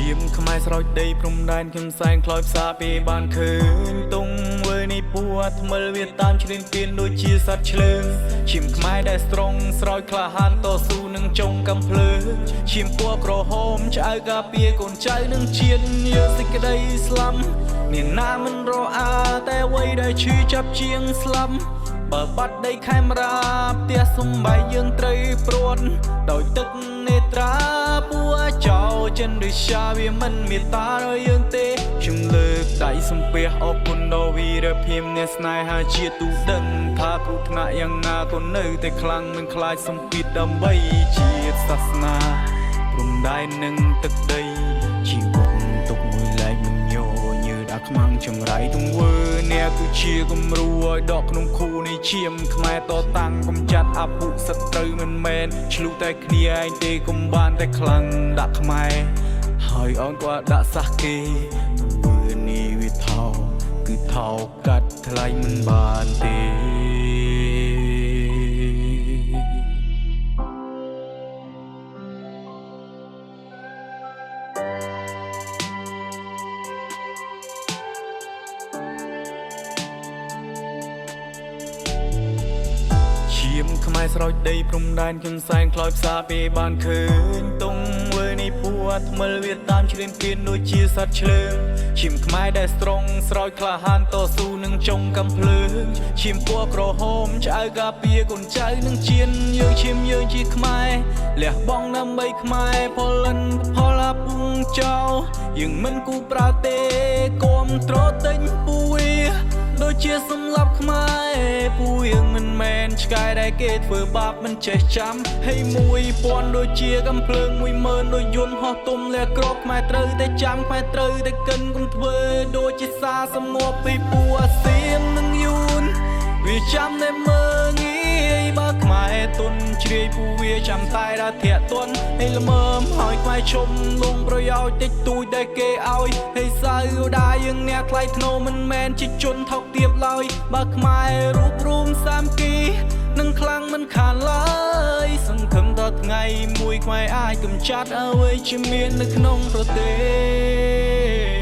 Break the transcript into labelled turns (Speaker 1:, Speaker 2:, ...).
Speaker 1: ឈាមខ្មែរស្រោចដីព្រំដែនខ្ញុំសែនខ្លោចផ្សាពេលបានឃើញទងវើនេះពួថ្មិលវាតាមឈ្លានពានដូចជាសត្វឆ្លើងឈាមខ្មែរដែលស្រង់ស្រោចក្លាហានតស៊ូនឹងចុងកំភ្លើងឈាមពណ៌ក្រហមឆ្អៅការពារកូនចៅនឹងជាតិយើងសេចក្តីស្លាប់មានណាមិនរអាតែអ្វីដែលឈឺចាប់ជាងស្លាប់បើបាត់ដីខេមរាផ្ទះសំបែកយើងត្រូវព្រាត់ដោយទឹកនេត្រាពួចោលចិនឬရှာវាមិនមេត្តាដល់យើងទេខ្ញុំលើកដៃសំពះអរគុណដល់វីរភាពអ្នកស្នេហាជាតិទូដឹងថាគ្រោះថ្នាក់យ៉ាងណាក៏នៅតែខ្លាំងមិនខ្លាចសម្ពាធដើម្បីជាតិសាសនាព្រំដែននិងទឹកដីជីវិតទុកមួយឡែកមិនញញើដាក់ខ្មាំងចង្រៃទង្វើអ្នកគឺជាគំរូឲ្យដកក្នុងគូនៃឈាមខ្មែរតតាំងកំចាត់អពុសត្រូវមិនមែនឆ្លុះតែគ្នាឯងទេកុំបានតែខ្លាំងដាក់ខ្មែរហើយអនក៏ដាក់សះគេទង្វើនេះវាថោកគឺថោកកាត់ថ្លៃមិនបានទេ ឈាមខ្មែរស្រោចដីព្រំដែនខ្ញុំសែនខ្លោចផ្សាពេលបានឃើញទងវើនេះពួថ្មិលវាតាមឈ្លានពានដូចជាសត្វឆ្លើងឈាមខ្មែរដែលស្រង់ស្រោចក្លាហានតស៊ូនឹងចុងកំភ្លើងឈាមពណ៌ក្រហមឆ្អៅការពារកូនចៅនឹងជាតិយើងឈាមយើងជាខ្មែរលះបង់ដើម្បីខ្មែរផលិនផលអាពុងចោលយើងមិនគូប្រើទេគាំទ្រទិញពូវាដូចជាសម្លាប់ខ្មែរពូយើងមិនមែនឆ្កែដែលគេធ្វើបាបមិនចេះចាំហើយ1000ដូចជាកំភ្លើង10000ដូចយន្តហោះទុំលះក្របខ្មែរត្រូវតែចាំខ្មែរត្រូវតែកិនកុំធ្វើដូចជាសារសំងប់ពីពូអាសៀមនិងយួនវាចាំតែមើងងាយបើខ្មែរទុនជ្រាយពូវាចាំតែដល់ធាក់ទុនហើយល្មើមហើយខ្មែរឈុំលងប្រយោជន៍តិចតួចដែលគេឲ្យហើយសៅដាយើងអ្នកថ្លៃធ្នូមិនមែនជាជនថោកទាបឡើយបើខ្មែររួបរួមសាមគ្គីនឹងខ្លាំងមិនខានឡើយសង្ឃឹមដល់ថ្ងៃមួយខ្មែរអាចកម្ចាត់អ្វីជាមាននៅក្នុងប្រទេស។